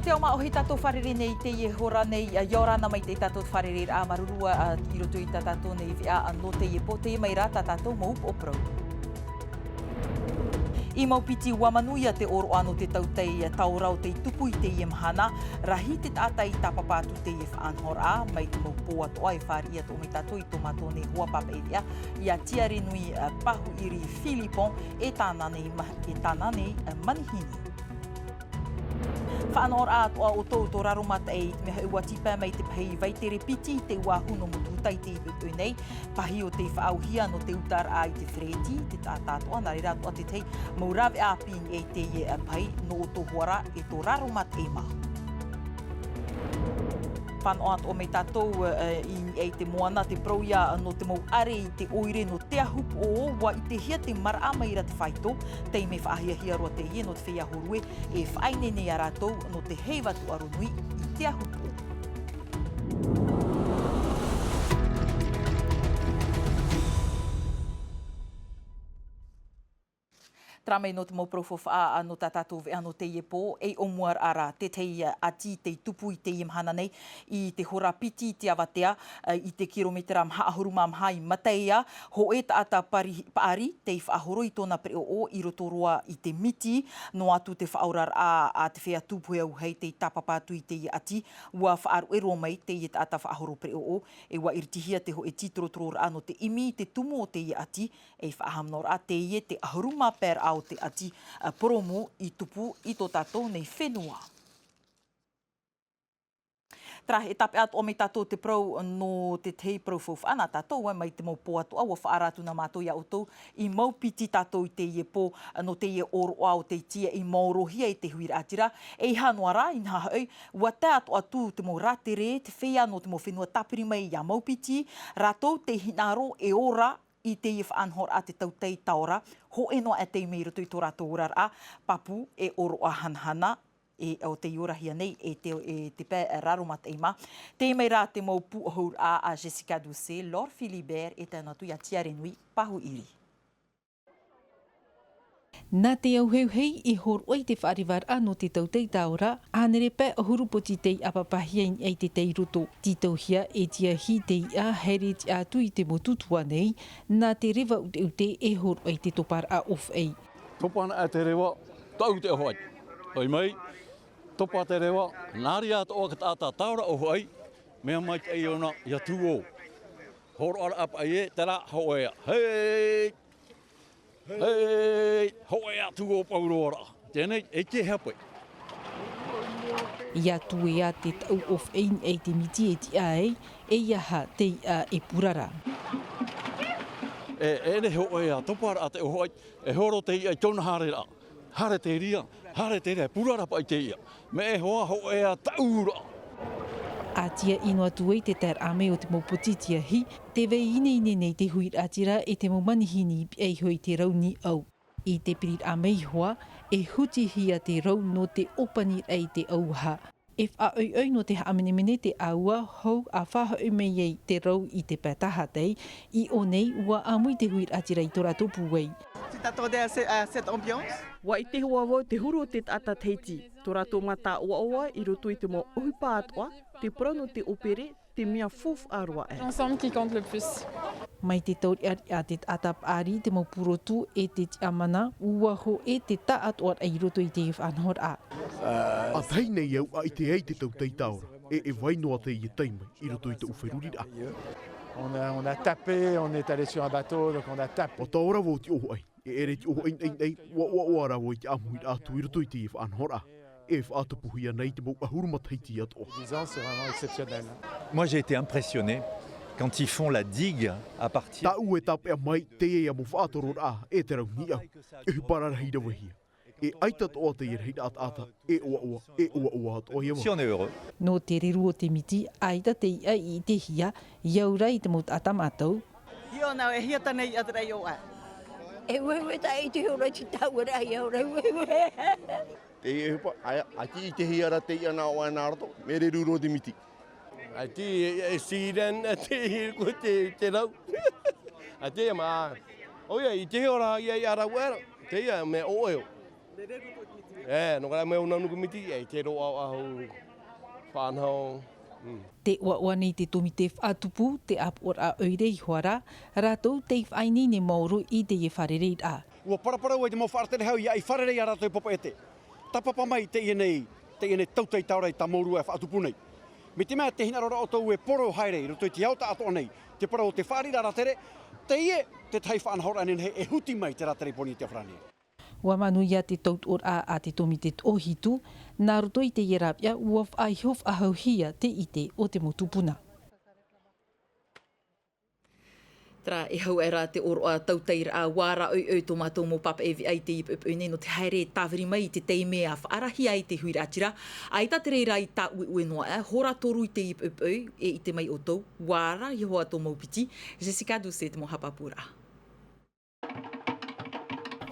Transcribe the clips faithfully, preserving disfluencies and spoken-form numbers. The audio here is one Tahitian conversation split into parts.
Te ao māʻohi tātou fārerei nei i teie hora nei, ʻia ora na mai te tātou fārereiraʻa māuruuru, ā, i roto i tā tātou nei veʻa nō teie pō, teie mai rā tā tātou mau upoʻo parau. I Maupiti ʻua manuia te ʻōroʻa nō te tautai taora o tei tupu i teie mahana, rahi te taʻata i tāpapa atu teie faʻanahoraʻa, mai te mau pō atoʻa e fāriʻi atoʻa mai tātou i tō mātou nei hoa pāpaʻi veʻa, ʻia Tiarenui, ā, Pahuʻiri Philippon, e tāna nei ma-, e tāna nei, ā, manihini. Faʻanahoraʻa atoʻa ʻoutou tō raro mataʻi, i te mea hoʻi ʻua tīpae mai te pahī vai tere piti i te uāhu nō Motuhuta i te poʻipoʻi nei, pahī o tei faʻaauhia nō te utaraʻa i te fereti, te taʻata atoʻa, nā reira atoʻa te tahi mau rāveʻa ʻāpī i niʻa i teie pahī nō ʻoutou hoʻi rā e tō raro mataʻi mā. Faʻanaho atoʻa mai tātou, ā, i niʻa i te moana, te parau ïa nō te mau ʻare i te ʻoire nō Te Ahupoʻo, ʻua ʻitehia te maraʻa mai ra te faito, taime faʻahiahia roa teie nō te feiā hōrue, e faʻaineine ia rātou nō te heiva tūʻaro nui i Te Ahupoʻo. Terā mai nō te mau parau faufaʻa nō tā tātou veʻa nō teie pō, ei ʻōmuaraʻa rā, te tahi ʻati tei tupu i teie mahana nei, i te hora piti i te avatea, ā, i te kirometera maha ʻahuru mā maha i Mataia, hōʻē taʻata pari-, paʻari tei faʻahoro i tōna pereʻoʻo i roto roa i te miti, noa atu te faʻaoraraʻa a te feiā tūpohe auahi tei tāpapa atu i teie ʻati, ʻua faʻaruʻe roa mai teie taʻata faʻahoro pereʻoʻo, e ʻua iritihia te hōʻē tītorotororaʻa nō te ʻimi i te tumu o teie ʻati, ei faʻahaʻamanaʻoraʻa teie te ʻahuru mā pae raʻa o te ʻati, ā, porōmu i tupu i tō tātou nei fenua. Terā, e tāpeʻa atoʻa mai tātou te parau nō te tahi parau faufaʻa nā tātou, ā, mai te mau pō atoʻa, ʻua faʻaara atu na mātou ia ʻoutou, i Maupiti tātou i teie pō, ā, nō teie ʻōroʻa o tei tīaʻi maorohia e te huiraʻatira, ʻeiaha noa rā, inaha hoʻi, ʻua tae atoʻa atu te mau rātere, te feiā nō te mau fenua tāpiri mai ia Maupiti, rātou tei hinaʻaro e ora i teie faʻanahoraʻa te tautai taora, hōʻē noa aʻe taime i roto i tō rātou oraraʻa, pāpū e ʻōroʻa hanahana, e, ʻo tei orahia nei e te, e te pae raro mataʻi mā. Teie mai rā te mau pūʻohuraʻa a Jessica Doucet, Laure Philibert, e tae noa atu ia Tiarenui Pahuʻiri. Nā te auheuhei i hōroʻa i te faʻarevaraʻa nō te tautai taora, hānere pae ʻahuru poti tei ʻāpapahia i niʻa i te tairoto. Tītauhia e tiahi te iʻa haere tiʻa atu i te motu tuā nei, nā te reva ʻuteʻute e hōroʻa i te toparaʻa ʻōfaʻi. Topa ana te reva, taʻu te ʻōfaʻi. ʻOi mai, topa te reva, nā reira atoʻa te taʻata taora ʻōfaʻi, mea maitaʻi ʻōna ia tū ō. Hōroʻaraʻa paʻi ē, terā hōʻē ā. Hei! Hei! Hōʻē ā tū ō pauroa ra. Teie nei, e te hape. ʻIa tuea te taʻu ʻōfaʻi i te miti e tiʻa ai, ʻeiaha te iʻa e purara. E, e nehenehe hōʻē ā toparaʻa te ʻōfaʻi, e horo te iʻa i tōna haereraʻa. Haere te reira, haere te reira, e purara paʻi te iʻa. Mea e hoa hōʻē ā taʻu ra. ʻA tiaʻi noa atu ai te taeraʻa mai o te mau poti tiahi, tē vai ineine nei te huiraʻatira e te mau manihini i piʻa iho i te rau niʻau. I te piriraʻa mai iho ā, e hutihia te rau nō te ʻōpaniraʻa i te ʻauaha. E faʻaʻoiʻoi nō te haʻamenemene te ʻāua hou ʻa faʻahoʻi mai ai te rau i te pae tahatai, i ʻō nei ʻua ʻāmui te huiraʻatira i tō rātou pūai. Tu t'attendais à ce-, à cette ambiance ? ʻUa ʻite hoʻi vau te huru o te taʻata Tahiti, tō rātou mātāʻoaʻoa i roto i te mau ʻohipa atoʻa, te parau nō te ʻōpere, te mea faufaʻa roa aʻe. Ensemble qui compte le plus. Mai te taureʻareʻa a te taʻata paʻari, te mau purotu e te tiʻamana, ʻua hōʻē te taʻatoʻaraʻa i roto i te faʻanahoraʻa. ʻA tahi nei au ʻa ʻite ai te tautai taora, e, e vai noa teie taime i roto i tōʻu feruriraʻa. On a, on a tapé, on est allé sur un bateau, donc on a tapé. ʻUa taora vau i te ʻōfaʻi, e ʻere i te ʻōfaʻi naʻinaʻi, ʻua, ʻua, ʻua rave i te ʻāmuiraʻa atu i roto i te faʻanahoraʻa. E faʻatupuhia nei te mau ʻahuru matahiti atoʻa. Dix ans, c'est vraiment exceptionnel. Moi, j'ai été impressionné quand ils font la digue à partir. Tāʻu e tāpeʻa mai teie mau faʻatororaʻa e te rau niʻau. E ʻohipa rarahi ravehia. E ʻaita atoʻa teie rahiraʻa taʻata, e ʻoaʻoa, e ʻoaʻoa atoʻa ia vau. Si on est heureux. Nō te reru o te miti, ʻaita te iʻa i ʻitehia, ʻia ora i te mau taʻata mātau. Hiona, e hia tāna iʻa terā i ʻō aʻe. E ueue tā i te hora i te tauaraʻa, ʻia ora ueue. Te ʻohipa, ʻaita i ʻitehia ra te iʻa nā ʻō aʻe nā roto, mea reru roa te miti. ʻAita e, e sirena, ʻaita e ko te, te rau. ʻAita e mā. ʻOia, i te hora ia, ia rau era, te ia mea ʻoʻeo. E, nō reira mai ʻōna nū komiti, e, te roa ʻahu faʻanaho. Mm. Tē ʻoaʻoa nei te tōmite faʻatupu te ʻāpoʻoraʻa ʻoire i Hoara, rātou tei faʻaineine maoro i teie fārereiraʻa. ʻUa paraparau ai te mau faʻatere hau ia ʻai fārerei a rātou e papa ʻete. Tāpapa mai teie nei, teie nei tautai tāora i tā māua e faʻatupu nei. Mai te mea tē hinaʻaro ra ʻoutou e poro haere i roto i te ao taʻatoʻa nei, te parau o te fāriʻiraʻa rātere, teie, te tahi faʻanahoraʻa nehenehe e huti mai te rātere i Pōnītia Farāni. ʻUa manuia te tautoʻoraʻa a te tōmite toʻohitu, nā roto i teie rāveʻa ʻua faʻaiho faʻahouhia te ʻite o te mau tupuna. Terā, e hau aʻe ra te ʻōroʻa tautairaʻa, ʻua ʻoiʻoi tō mātou mau pāpaʻi e veʻa i teie poʻipoʻi nei nō te haere e tāviri mai i te taime ʻa faʻaarahia ai te huiraʻatira. ʻAita te reira i tāʻueʻue noa aʻe, hora toru i teie poʻipoʻi, e ʻite mai ʻoutou, ʻua ara iho ā tō mau piti. Jessica Doucet te mau haʻapāpūraʻa.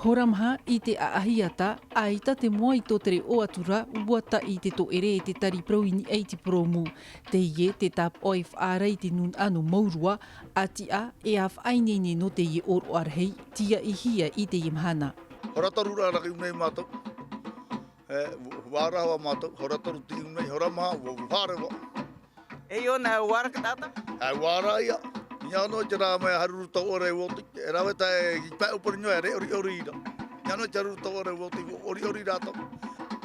Hora maha i te ʻaʻahi ata, ʻaita te moa i tō te reʻo atu ra, ʻua taʻi te tōʻere e te tari parau i niʻa i te purōmu. Teie te tāpaʻo e faʻaara i te nūnaʻa nō Maurua, ʻa tiʻa e ʻa faʻaineine nō teie ʻōroʻa rahi, tiaʻihia i teie mahana. Hora toru ra raki nei mātou. E, ʻua ara hoʻi mātou, hora toru tei ʻō nei, hora maha, ʻua, ʻua haere vau. E ʻio, nā, ʻua ara ka taʻata? E, ʻua ara ia. Ia noa te rā mai haruru tau ʻore ʻua oti. E rave tae i pae ʻōpani noa, e re ʻoriʻori ra. Ia noa te haruru tau ʻore ʻua oti, ʻoriʻori rātou.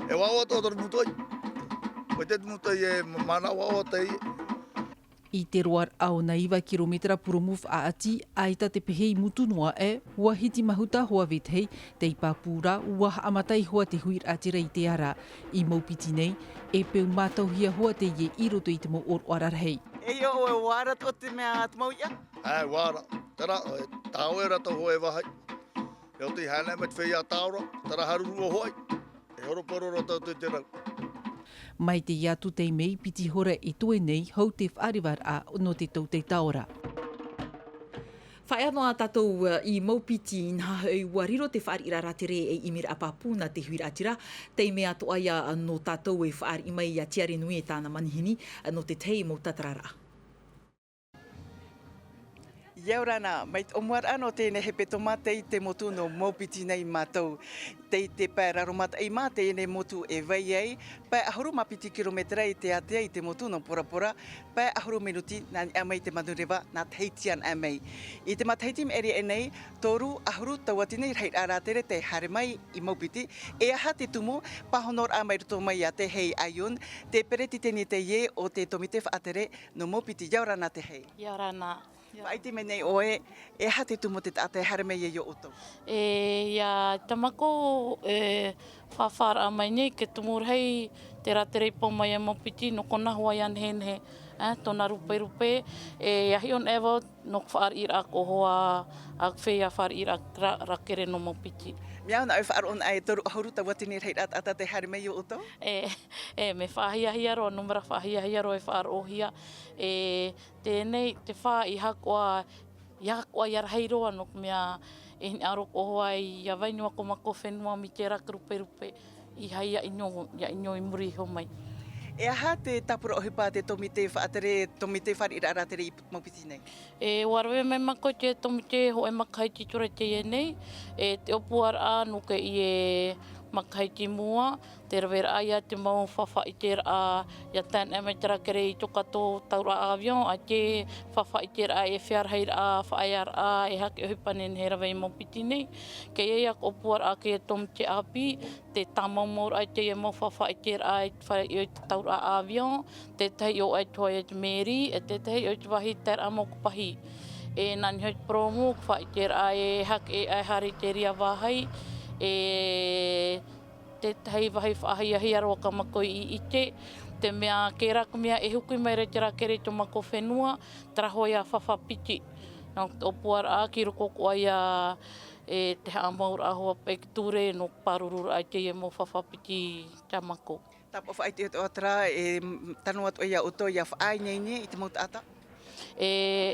E ʻua ʻoa tō toru mūtoʻi. ʻOia te mūtoʻi e ma-, mana ʻua ʻoa teie. I te roaraʻa o nā iva kirometera purōmu faʻaʻati, ʻaita te pehe i mutu noa aʻe, ʻua hiti mahuta hoʻi vetahi, tei pāpū ra, ʻua haʻamata iho ā te huiraʻatira i te ara. I Maupiti nei, e peu mātauhia hoʻi teie i roto i te mau ʻōroʻa rarahi. E ʻio, ʻoe, ʻua ara tō te mea te mau iʻa? E, ʻua ara. Terā, e, tā ʻoe rātou hoʻi e vāhi. E ʻo tei haere mai te feiā tāora, terā haruru ʻo hoʻi. E horoporo rātou te, te rau. Mai teie atu taime, piti hora e toe nei, hou te faʻarevaraʻa nō te tautai tāora. Faʻaea noa tātou, ā, i Maupiti, inaha hoʻi ʻua riro te fāriʻiraʻa rātere ei ʻimiraʻa pāpū nā te huiraʻatira, taime atoʻa ia nō tātou e fāriʻi mai ia Tiare Nui e tāna manihini, ā, nō te tahi mau tātararaʻa. ʻIa ora na, mai te ʻōmuaraʻa nō teie nei hepetoma tei te motu nō Maupiti nei mātou. Tei te pae raromataʻi mā teie nei motu e vai ai, pae ʻahuru mā piti kirometera i te ātea i te motu nō Porapora, pae ʻahuru minuti nā niʻa mai i te manureva, nā Tahiti anaʻe mai. I te matahiti maʻiri aʻe nei, toru, ʻahuru tauatini rahiraʻa rātere tei haere mai i Maupiti, e aha te tumu pāhonoraʻa mai roto mai iā Tehei Aion, te peretiteni teie o te tōmite faʻatere nō Maupiti. ʻIa ora na Tehei. ʻIa ora na. Faʻaʻite mai nei ʻoe, e aha te tumu o te taʻata e haere mai ai iō ʻoutou? E, ia, tā mākou, e, faʻafaʻaraʻa mai nei, te tumu rahi, te rātere i pau mai iā Maupiti, nō kona hoa ia nehenehe, e, tōna ruperupe, e, ia hiʻo anaʻe vau, nō te fāriʻiraʻa ʻohoa, ā, te feiā fāriʻiraʻa ra-, rātere nō Maupiti. Mea au nā ʻoe e faʻaroʻo anaʻe e toru ʻahuru tauatini rahiraʻa taʻata tei haere mai iō ʻoutou? E, e, mea faʻahiahia roa, nūmera faʻahiahia roa e faʻaroʻohia, e, teie nei, te fā i haʻakoʻa, i haʻakoʻa ia rahi roa, nō te mea e hinaʻaro ʻohoa ia vai noa ko mākou fenua mai te rātere ruperupe, ʻeiaha ia ʻino, ia ʻino i muri iho mai. E aha te tāpura ʻohipa a te tōmite faʻatere, tōmite fāriʻiraʻa rātere i Maupiti nei? E, ʻua rave mai mākou i te tōmite hōʻē matahiti atu ra i teie nei, e, te ʻōpuaraʻa nō teie matahiti i mua, te raveraʻa ia te mau faʻafaʻaiteraʻa, ia tae anaʻe mai te rātere i tō kātou tauraʻa avion, ʻaita e faʻafaʻaiteraʻa e feiā rahiraʻa, faʻaearaʻa, e aha te ʻohipa nehenehe e rave i Maupiti nei. Teie ia te ʻōpuaraʻa a te tōmite ʻāpī, te tāmau mau raʻa i teie mau faʻafaʻaiteraʻa i te fare i te tauraʻa avion, tētahi ʻo ʻaita hoʻi te mēri, e tētahi ʻo te vāhi taeraʻa mau pahi. E nā niʻa i te purōmu, faʻaiteraʻa e aha te ʻēʻa e haere i te reira vāhi, e tētahi vāhi faʻahiahia roa tā mātou i ʻite, te mea, terā te mea e hukui mai ra te rātere i tō mātou fenua, terā hoʻi ia faʻafaʻapiti. Nō te ʻōpuaraʻa, tei roto atoʻa ia, e, te haʻamauraʻa hoʻi paʻi i te ture, nō te pārururaʻa i teie mau faʻafaʻapiti tā mātou. Tāpaʻo faʻaitoito atu ra, e, tano atu ia ʻoutou ia faʻaineine i te mau taʻata? E,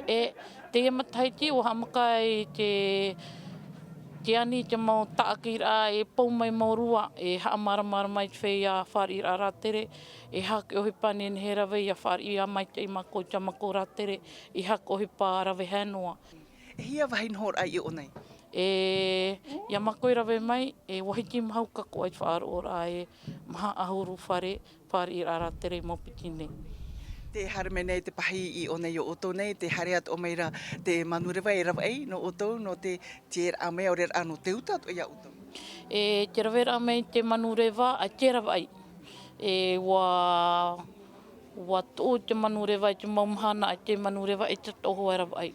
e, teie matahiti ʻua haʻamaka i te, te ani i te mau taʻatiraʻa e pau mai Maurua, e haʻamāramarama i te feiā fāriʻiraʻa rātere, e aha te ʻohipa nehenehe e rave ia fāriʻi maitaʻi mātou i tā mātou rātere, e aha te ʻohipa rave hia noa. E hia vāhi nohoraʻa i ʻō nei? E, ia mākou e rave mai, e vāhi maha ka koa i te faʻaroʻo ra e maha ʻahuru fare, fare i rā rā tere mau piti nei. Te haere mai nei te pahī i ʻō nei o ʻoutou nei, te haere atoʻa mai ra te manureva e ravaʻai nō ʻoutou, nō te tieraʻa mai, ʻaore rā nō te uta atoʻa ia ʻoutou. E, te raveraʻa mai te manureva, a te ravaʻai. E, ua, ua tuʻu te manureva i te mau mahana, a te manureva e te toho e ravaʻai.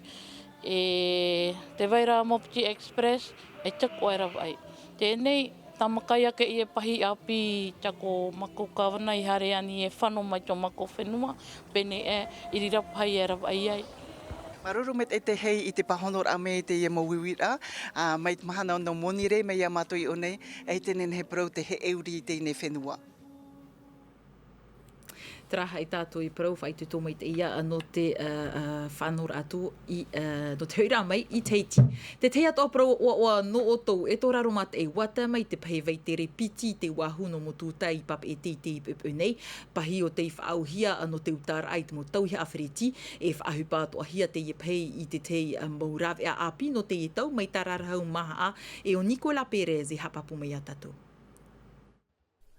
E, te vai ra mau piti express, e te koa e ravaʻai. Tēnei, tāmaka ia ke ie pahī ʻāpī, taku mākou kavana i haere ani e fano mai tō mākou fenua, pēnei e, i reira pahī e ravaʻai ai. Māuruuru maitaʻi te hei i te pāhonoraʻa mai i teie mau uiuiraʻa, a, mai te mahana nō Monirē mai ia mātou i ʻō nei, e te nehenehe parau te heʻeuri i teie fenua. Terā haʻi tātou i parau faʻaitoito maitaʻi ia nō te, a, a, fānauraʻa atu i, a, nō te hoʻiraʻa mai i Tahiti. Te tahi atoʻa parau ʻoaʻoa nō ʻoutou, e tō raro maitaʻi, ua tae mai te pahī vai tere piti i te Oahu nō Motu Uta i Papeʻete i te poʻipoʻi nei, pahī o tei faʻaauhia nō te utaraʻa i te mau tauihaʻa fereti, e faʻaʻohipahia teie pahī i te tahi mau rāveʻa ʻāpī nō teie tau mai tā Rarahau Mahaʻa, e ʻo Nicolas Perez e haʻapāpū mai ia tātou.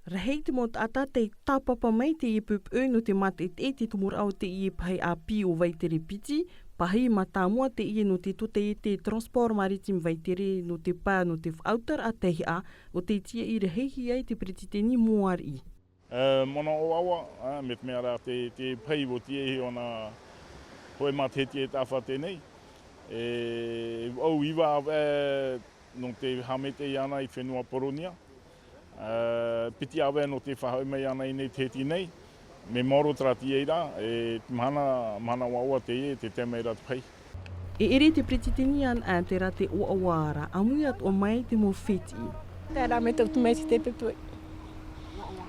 Rahi te mau taʻata tei tāpapa mai teie poʻipoʻi nō te mātaʻitaʻi i te tumu raʻa o teie pahī ʻāpī o Vaitere Piti, pahī mātāmua teie nō te tōtaiete Transport Maritime Vaitere nō te pae nō te faʻautaraʻa tauihaʻa, ʻo tei tiaʻi rahi ai te peretiteni Moariʻi. E, manaʻo ʻoaʻoa, e, mai te mea rā te, te pahī ʻua tiaʻi ʻōna hōʻē matahiti e taʻa fā teie nei. E, ʻau iva ʻāvaʻe nō te haʻamaitaʻi iāna i te fenua Poronia. E, piti ʻāvaʻe nō te faʻahoʻi mai iāna i ʻō nei i Tahiti nei. Mea maoro terā tiaʻiraʻa, e, mahana, mahana ʻoaʻoa teie, tē tae mai ra te pahī. E ʻere te peretiteni anaʻe terā te ʻoaʻoa ra, ʻāmui atoʻa mai te mau fetiʻi. Terā mai tō te mau i te poʻipoʻi.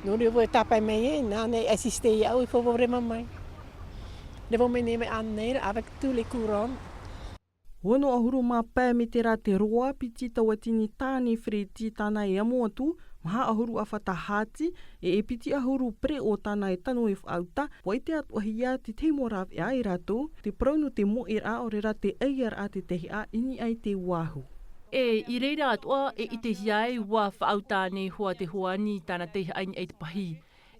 Nō reira vau e tāpae mai e, nāna e assisté iāʻu i faʻaʻore mai. Reira vau mai nei mai ʻānei ra, avec tous les couronnes. Ono ʻahuru mā pae mētera te roa, piti tauatini tāne fereti tāna e amo atu, maha ʻahuru ʻāfata hāti, e, e piti ʻahuru pereʻoʻo tāna e tano e faʻauta, ʻua ʻite atoʻahia te tahi mau rāveʻa e rātou, te parau nō te moʻeraʻa ʻaore rā te ʻaiaraʻa te tauihaʻa i niʻa i te Oahu. E, i reira atoʻa, e ʻitehia ai ʻua faʻauta ānei hoʻi te hoani i tāna tauihaʻa i niʻa i te pahī.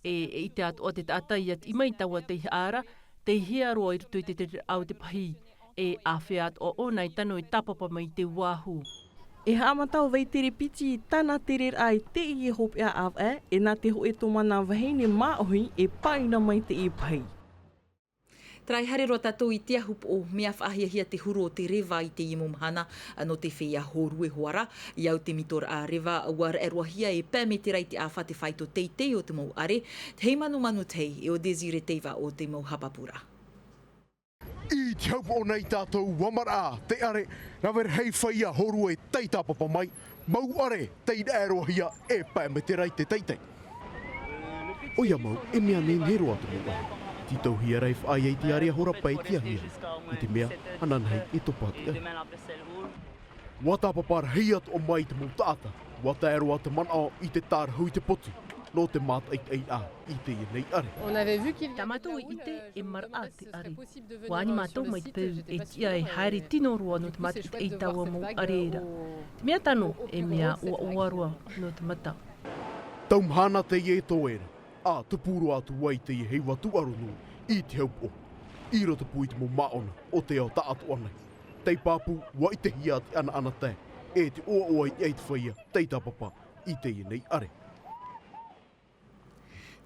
E, e ʻite atoʻa te taʻata ʻia tiʻi mai taua tauihaʻa ra, tei hea roa i roto i te tereraʻa o te pahī. E āfea atoʻa ʻōna e tano e tāpapa mai i te Oahu. E haʻamata ʻo Vaitere Piti i tāna tereraʻa i teie hopeʻa ʻāvaʻe, e nā te hōʻē tōmana vahine māʻohi e pāʻina mai teie pahī. Terā e haere roa tātou i te ahupoʻo, mea faʻahiahia te huru o te reva i teie mau mahana, nō te feiā hōrue hoʻi ra, i au te mitoraʻa reva, ʻua raʻe roahia e pae mētera i te ʻāfa te faito teitei o te mau ʻare, te hei manumanu tahi, e ʻo Désiré Teiva ʻo te mau haʻapāpūraʻa. I te ahupoʻo nei tātou ʻua maraʻa te ʻare, rave rahi feiā hōrue tei tāpapa mai, mau ʻare tei raʻe roahia e pae mētera i te teitei. ʻOia mau, e mea nehenehe roa te mau ʻare. Tītauhia ra e faʻaea i te ʻare ʻa hora pae i te ahiahi, i te mea, ananahi e topa te ʻare. ʻUa tāpapa rahi atoʻa mai te mau taʻata, ʻua tae roa te manaʻo i te tārahu i te poti, nō te mātaʻitaʻiraʻa i teie nei ʻare. Tā mātou i ʻite e maraʻa te ʻare. ʻUa ani mātou mai te peu e tiʻa e haere tino roa nō te mātaʻitaʻi i taua mau ʻare ra. Te mea tano, e mea ʻoaʻoa roa nō te mata. Tau mahana teie e toe ra, ʻa tupu roa atu ai teie heiva tūʻaro nui i te ahupoʻo. I roto pū i te mau māʻona o te ao taʻatoʻa nei. Tei pāpū, ʻua ʻitehia te ʻanaʻana tae, e te ʻoaʻoa i niʻa i te feiā tei tāpapa i teie nei ʻare.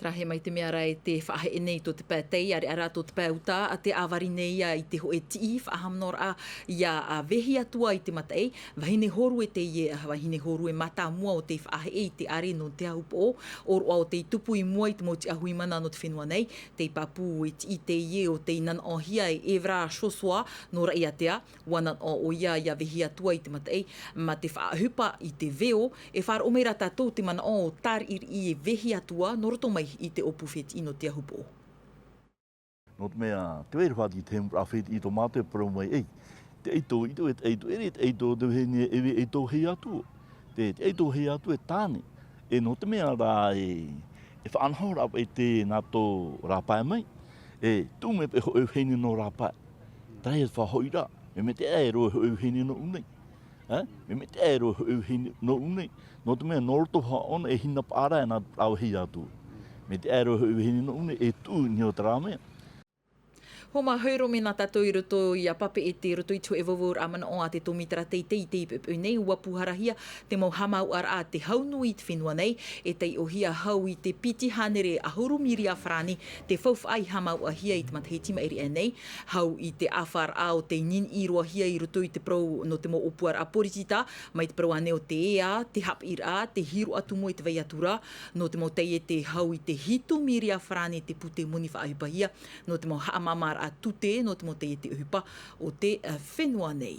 Terā e mai te mea ra e te faʻaheʻe nei tō te pae tei, ʻareʻa rā tō te pae uta, ʻa te ʻāvari nei ia i te hōʻē tiʻi faʻahaʻamanaʻoraʻa ia, ā, Vehiatua i te mataʻi, vahine hōrue teie, ā, vahine hōrue mātāmua o tei faʻaheʻe i te ʻare nō te ahupoʻo, ʻōroʻa o tei tupu i mua i te mau tiʻahuimana nō te fenua nei, tei pāpū e tiʻi teie ʻo tei nanaʻohia e Evra Joshua nō Raʻiātea, ʻUa nanaʻo ʻoia ia Vehiatua i te mataʻi, mā te faʻaʻohipa i te veo, e faʻaroʻo mai ra tātou te manaʻo o Tariʻiriʻi e Vehiatua nō roto mai i te ʻōpū fetiʻi nō te ahupoʻo. Nō te mea, te vai ra fāti te hemuraʻa fetiʻi tō mātou e parau mai, ei, te ʻaito, ʻaito, e te ʻaito, ʻere te ʻaito, te vahine, e ve-, ʻaito Vehiatua. Te, te ʻaito Vehiatua e tāne. E nō te mea rā e, e faʻanahoraʻa paʻi te nā tō Rāpae mai, e tuʻu mai paʻi hōʻē vahine nō Rāpae. Terā ia te faʻahoʻiraʻa, mea maitaʻi roa e hōʻē vahine nō ʻō nei. Ā, mea, mea te ʻaero e hoʻi vahine nō ʻū nei, nō te mea, nō roto hoʻi ʻōna e hinapaʻa ra e nā rāveʻa atu. Mea te ʻaero e hoʻi vahine nō ʻū nei e tuʻu i niʻa i terā mea. Hōmā hoʻi rō mea nā tātou i roto iā Papeʻete, i roto i te hōʻē vauvau ra manaʻo a te tōmitera teitei i teie poʻipoʻi nei, ʻua pūharahia te mau haʻamāuʻaraʻa a te hau nui i te fenua nei, e taiʻohia hau i te piti hānere ʻahuru miria farāni te faufaʻa i haʻamāuʻahia i te matahiti i maʻiri aʻe nei, hau i te ʻāfaraʻa o tei niniʻi roa hia i roto i te parau nō te mau ʻōpuaraʻa poritita, mai te parau ānei o te ea, te haʻapiʻiraʻa, te hiro atu mua i te vai atu ra, nō te mau taiete hau i te hitu miria farāni te pūtē moni faʻaʻohipahia, nō te mau haʻamāmāraʻa tute, nō te mau taiete ʻohipa o te, eh, fenua nei.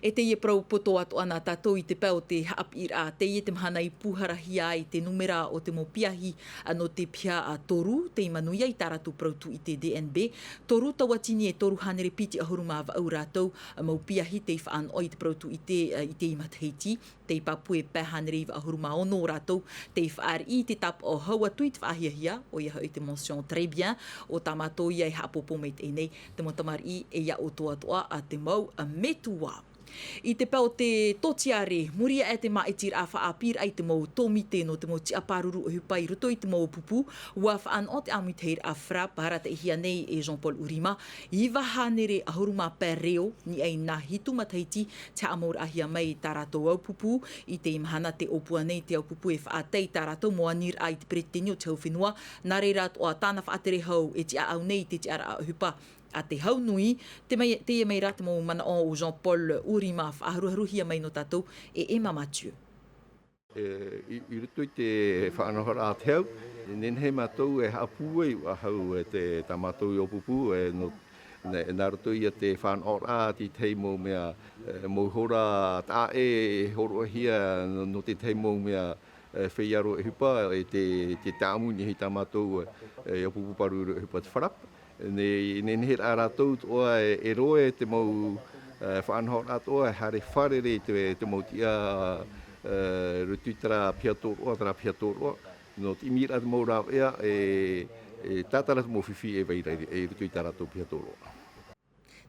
E teie parau poto atoʻa nā tātou i te pae o te haʻapiʻiraʻa, teie te mahana i pūharahia ai te nūmera o te mau piahi, ā, nō te piha, ā, toru, tei manuia i tā rātou parau tūʻite D N B, toru tauatini e toru hānere piti ʻahuru mā vaʻu rātou, ā, mau piahi tei fānaʻo i te parau tūʻite, ā, i teie matahiti, tei pāpū e pae hānere iva ʻahuru mā ono rātou, tei fāriʻi i te tāpaʻo hau atu i te faʻahiahia, ʻoia hoʻi te mention très bien, o tā mātou ia e haʻapōpō maitaʻi nei, te mau tamariʻi e ia ʻōtoatoʻa a te mau, ā, metua. I te pae o te tōtiare, muri aʻe te māʻitiraʻa faʻaʻāpīraʻa i te mau tōmite nō te mau tiʻa pāruru ʻohipa i roto i te mau pupu, ʻua fānaʻo te ʻāmuitahiraʻa FRAPP, arataʻihia nei e Jean-Paul Ourima, iva hānere ʻahuru mā pae reo, niʻa i nā hitu matahiti, te haʻamauraʻahia mai i tā rātou aupupu, i teie mahana tē ʻōpua nei te aupupu e faʻatae i tā rātou mau aniraʻa i te peretiteni o te hau fenua, nā reira atoʻa tāna faʻatere hau e tiʻaʻau nei i te tiʻaraʻa ʻohipa a te hau nui, te mai, teie mai rā te mau manaʻo o Jean-Paul Ourima faʻaharuharuhia mai nō tātou e Emma Mathieu. E, i, i roto i te faʻanahoraʻa a te hau, e nehenehe mātou e haʻapūai faʻahou e te, tā mātou i ʻōpupu, e nō, nā, nā roto ia te fānaʻoraʻa i te tahi mau mea, e, mau hora taʻa ʻē e hōroʻahia nō, nō te tahi mau mea, e, feiā roa ʻohipa, e te, te tāʻamu nei tā mātou, e, ʻōpupu pāruru ʻohipa te FRAPP. Nei, nehenehe rā rātou atoʻa e, e roaʻa te mau, e, faʻanahoraʻa atoʻa e haere fārerei te, te mau tiʻa, e, roto i terā piha tōroʻa, terā piha tōroʻa. Nō te ʻimiraʻa te mau rāveʻa, e, e tātara te mau fifi e vai ra i roto i tā rātou piha tōroʻa.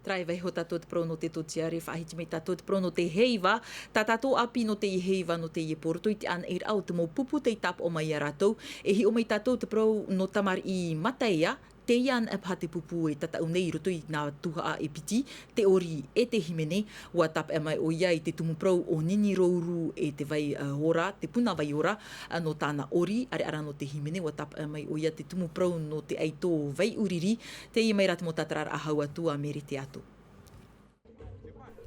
Terā e vaiiho tātou te parau nō te tōtiare, faʻahiti mai tātou te parau nō te heiva, tā tātou ʻāpī nō teie heiva, nō teie pō, roto i te ʻānaʻiraʻa o te mau pupu tei tāpaʻo mai iā rātou, e hiʻo mai tātou te parau nō tamariʻi mataʻeia, teie anaʻe paha te pupu e tataʻu nei i roto i nā tuhaʻa e piti, te ʻori e te hīmene, ʻua tāpeʻa mai ʻoia i te tumu parau o Nini Rouru e te vai, ā, ora, te puna vai ora, ā, nō tāna ʻori, ʻareʻa rā nō te hīmene, ʻua tāpeʻa mai ʻoia te tumu parau nō te ʻaito vai ʻuriri, teie mai rā te mau tātararaʻa hau atu a Merete Ato.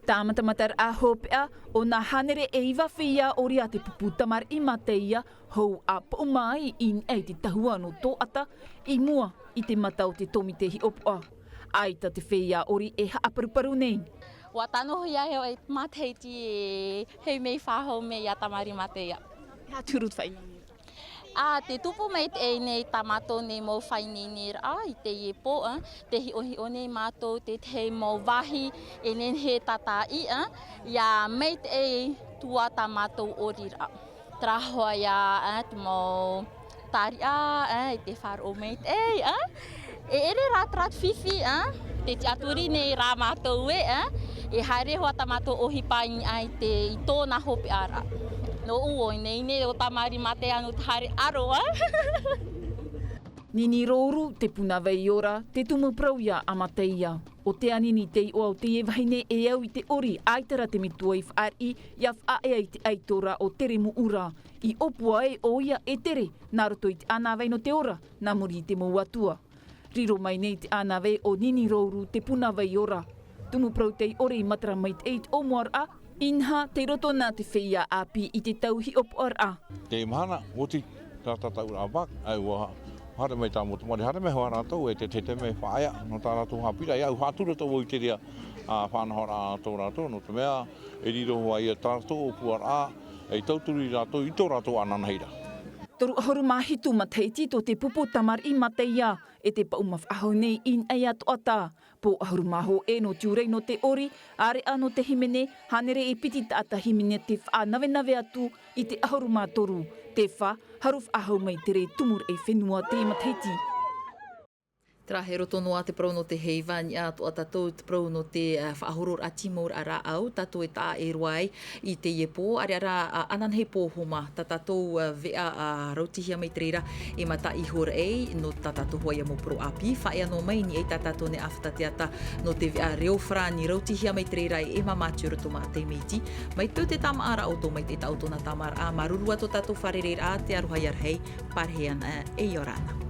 Tāmatamataraʻa hopeʻa o nā hānere e iva feiā ʻori a te pupu tamariʻi mataʻeia, hou ʻa poʻu mai i niʻa i te tahua nō Tōʻata, i mua i te mata o te tōmite hiʻopoʻa. ʻAita te feiā ʻori e haʻaparuparu nei. ʻUa tano hia e matahiti e hei mea faʻahou mai iā tamariʻi mataʻeia. E aha te huru te faʻaineine? ʻA, tē tupu maitaʻi nei tā mātou nei mau faʻaineineraʻa i teie pō, ā, tē hiʻohiʻo nei mātou te tahi mau vāhi e nehenehe e tātaʻi, ā, ʻia maitaʻi atu tā mātou ʻoriraʻa. Terā hoʻi ïa, ā, te mau tariʻa, ā, i te faʻaroʻo maitaʻi, ā. E ʻere rā terā te fifi, ā, tē tiʻaturi nei rā mātou ē, ā, e haere hoʻi tā mātou ʻohipa i niʻa i te, i tōna hopeʻa ra. Nōʻu ʻo ineine o tamariʻi mataʻeia nō te haere ʻaro, ā. Nini Rouru, te puna vai ora, te tumu parau ïa a Mataʻeia. ʻO te anini te iʻoa o teie vahine e au i te ʻori, ʻaita rā te metua i fāriʻi, ʻia faʻaea i te ʻaito ra ʻo Tere Muʻura. I ʻōpua ai ʻoia e tere, nā roto i te ʻānāvai nō te ora, nā muri i te mau atua. Riro mai nei te ʻānāvai o Nini Rouru te puna vai ora. Tumu parau tei ʻore i matara maitaʻi i te ʻōmuaraʻa, inaha tei roto nā te feiā ʻāpī i te tau hiʻopoʻaraʻa. Teie mahana, oti, tā tātaʻuraʻa vak, ʻae ʻua haere mai tā mau tamariʻi, haere mai hoʻi rātou, e te, te, te mea faʻaea, nō tā rātou haʻapiʻiraʻa, ʻia au haʻatura tō vau i te reira, ā, faʻanahoraʻa tō rātou, nō te mea, e riro hoʻi ïa tā rātou ʻōpuaraʻa, e tauturu ia rātou, i tō rātou ananahi ra. Toru ʻahuru mā hitu matahiti tō te pupu tamariʻi Mataʻeia, e te paʻuma faʻahou nei i niʻa iā Tōʻata. Pō ʻahuru mā hōʻē nō Tiurai nō te ʻori, ʻāreʻa nō te hīmene, hānere e piti taʻata hīmene tē faʻanavenave atu i te ʻahuru mā toru, tē fā, haru faʻahou mai te rē tumu raʻi fenua teie matahiti. Tera he roto noa te parau nō te heiva niʻa atoʻa tātou te parau nō te faʻahoroʻa tīmau raʻa rāʻau tātou e taʻa e roa ai. I teie pō area rā ananahi pō homa tā tātou veʻa rautihia mai te reira e mata iho raʻa nō tā tātou hoʻi ia mau poro ʻāpī faʻaea noa mai nei tā tātou nei ʻāfata teata nō te veʻa reo farāni rautihia mai te reira e ʻema mātou roto mā te meiti. Mai tō te tāmāʻa rā ʻoutou mai te taʻu tōna tāmāraʻa māuruuru atu tātou fārereiraʻa te aroha ia rahi. Pārahi ana e ʻia ora na.